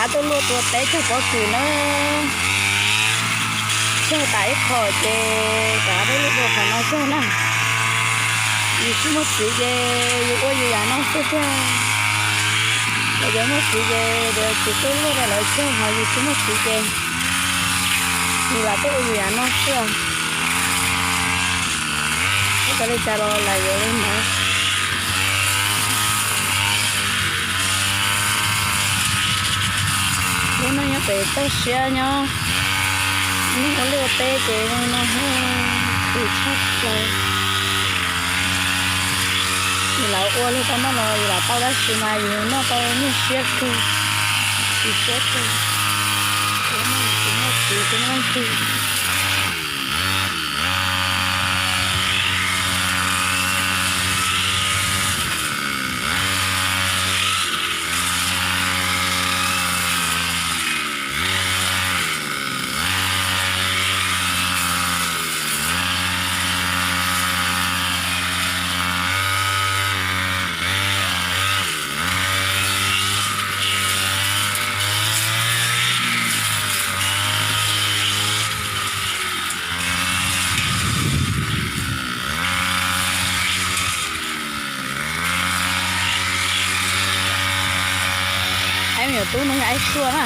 Rov qab tuaj luaj tua teb cog pob kws na. Cog tas ib qho ces rov qab tuaj luaj tua qhov no cog na. Yus tsis muaj txiv ces yus ua yus yam no xwb tiag. Yus muaj txiv ces yus txiv tuaj luaj rau lawv cog, ho yus tsis muaj txiv ces yus lam tuaj ua yus yam no xwb. Ua li cas los lam yuav li ntawd. Lub neej nyob pem toj siab nyob, neeg ua liaj ua teb ces zoo no, kws tshaj plaws. Yus lam ua luag tau noj los yus lam tau dab tsi mas yus noj tau nyuaj siab kawg, tsis siab kawg. Tsis muaj txiv tsis muaj leej twg. Aib me nyuam tub no yog aib sua na.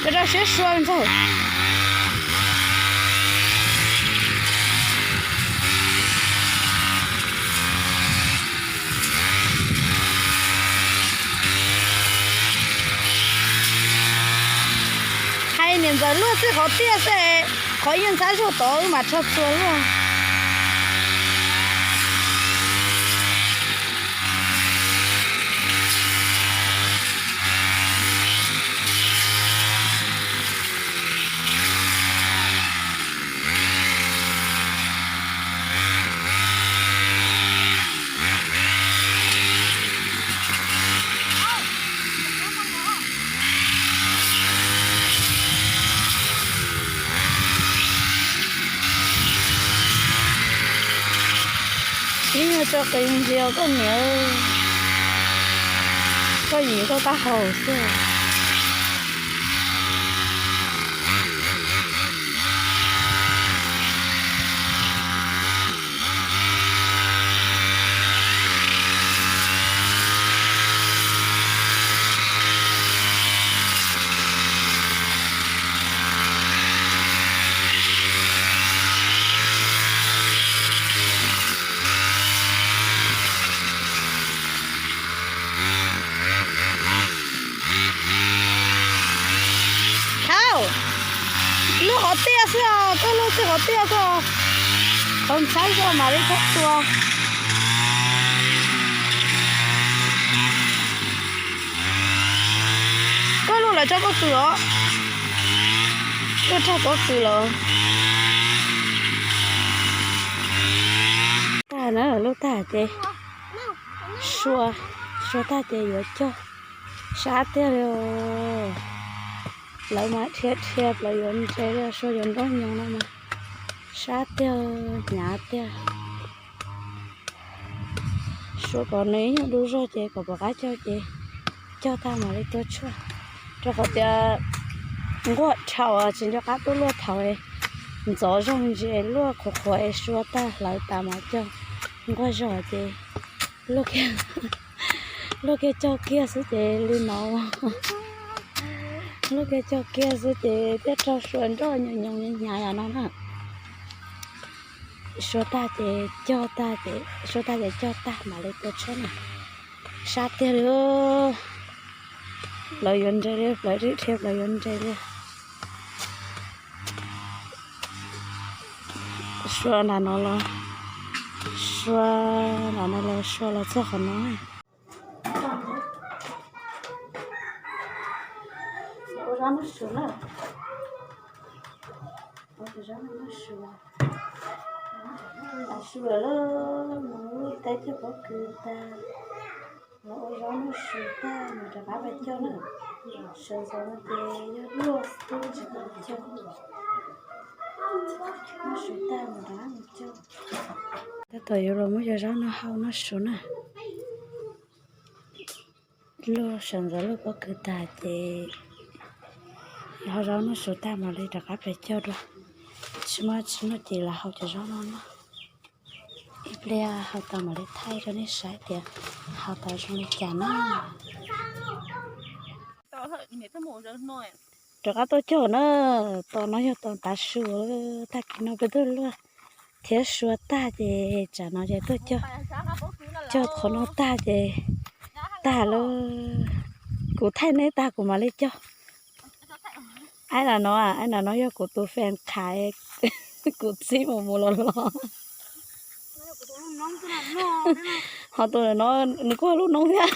Rau rau siab sua ntxawg. Hais niam ntxawm luaj txij qhov tiaj xwb, qhov yeej ntxhab zog tod wb mam rho txua luaj. Ib nyuag tso qis ntsia koj niam, koj yim koj kab haus xwb. Hauj, luaj qhov tiaj xwb os, koj luaj txij qhov tiaj xwb os. Qhov ntxhab zog mam li txhob tua. Koj luaj lawv tso koj kws os. Luaj tag pob kws lawm. Tag na, luaj tag ces sua, sua tag ces yuav cog. Sab tiag li. Lawv mas dhia dhia plaws yuav ntses li, sua yuav nrob nyoos no mas sab tiag, hnyav tiag. Sua kom nws ib nyuag du zog ces kom pom qab cog ces cog tag mam li tua tshuaj. Rau qhov tias nquag dhau tsis nco qab tuaj luaj thaum ntxov zog ntsis luaj qhuav qhuav es sua tag hlawv tas mam cog. Nquag zog ces luaj kiag cog kiag xwb ces li no. Luaj kiag cog kiag xwb ces thiaj raug sua nroj nyoos nyoos hnyav yam no na. Sua tag ces cog tag ces, sua tag ces cog tag mam li tua tshuaj na. Sab tiag li. Plaws yuav nres li, plaws dhia dhia plaws yuav nres li. Sua nram no los, sua nram no los, sua los txog qhov no. Ua zaub noj su na. Ua zaub noj su. Su lawm, mus teb cog pob kws tag, mus ua zaub noj su tag mus rov qab pais cog na. Sawv ntxov no ces yog luaj xwb tsis tau cog. Noj su tag mus rov qab mus cog. Tab tom yuav los muab cov zaub no hau noj su na. Luaj sawv ntxov luaj pob kws tag ces ho zaub noj su tag mam li rov qab pem cog dua. Tsis muaj tsis muaj ces los hau cov zaub no noj. Ib pliag hau tau mam li thaij rau nej saib tias hau tau zoo li cas na. Rov qab tuaj cog na, tos no yog tos tav su, tag kis no peb tuaj luaj thiab sua tag ces tsam no ces tuaj cog, cog qhov no tag ces tag lawm. Kuv thaij neb tag kuv mam li cog. Aib na no, aib na no yog kuv tus fan qhav, kuv txib mus mus los los. Ho tus no nws kuj yog lub noob thiab.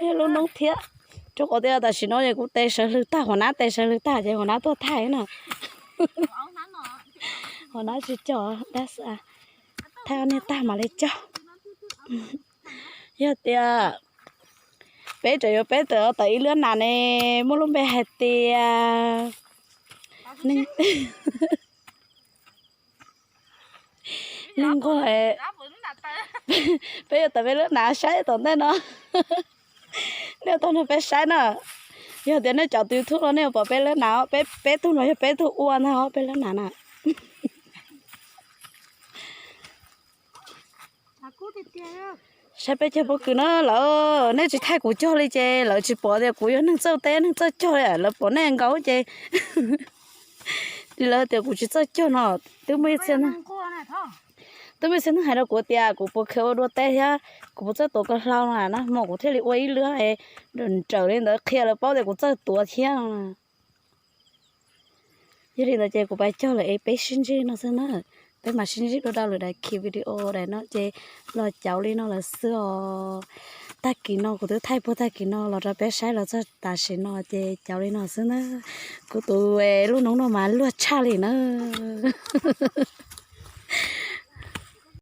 Yog lub noob thiab. Rau qhov tias tam sim no es kuv tes sawv hlwg tag, hua nab tes sawv hlwg tag ces hua nab tuaj thaij na. Hua nab tsis cog dab xav, thaij niag tag mam li cog. Yog tias peb tseem yuav peb tawm tawm ib lub nas ne, muaj lub npe hais tias neeg nquag, peb yuav tawm peb lub nas saib tom ntej no. Nej tau nrog peb saib na. Yog tias nej cov tus YouTube no nej yuav pom peb lub nas, peb tug no yog peb tug ua ntag os, peb lub nas na. Saib peb cog pob kws na lawm, nej tsis thaij kuv cog li ces lawv tsis pom tias kuv yog neeg txawj teb neeg txawj cog li, lawv pom nej nkaus ces lawv tias kuv tsis txawj cog no. Twb muaj ib txhia, twb muaj ib txhia neeg hais rau kuv tias kuv puas kheev ua dua teb thiab kuv puas txawj tuav kaw hlau no, nag hmo kuv thiaj li ua ib lub nrawm li ntawd qhia lawv paub tias kuv txawj tuav thiab. Yog li ntawd ces kuv pab cog lawm es peb sib ntsib no xwb na. Peb mam sib ntsib dua rau lwm daim khi video daim no ces los cauv li no lawm xwb os. Tag kis no kuv twb thaij puag tag kis no los rau peb saib los txog tam sim no ces cauv li no xwb na. Kuv tus lub noob no mas luag tshaj li na.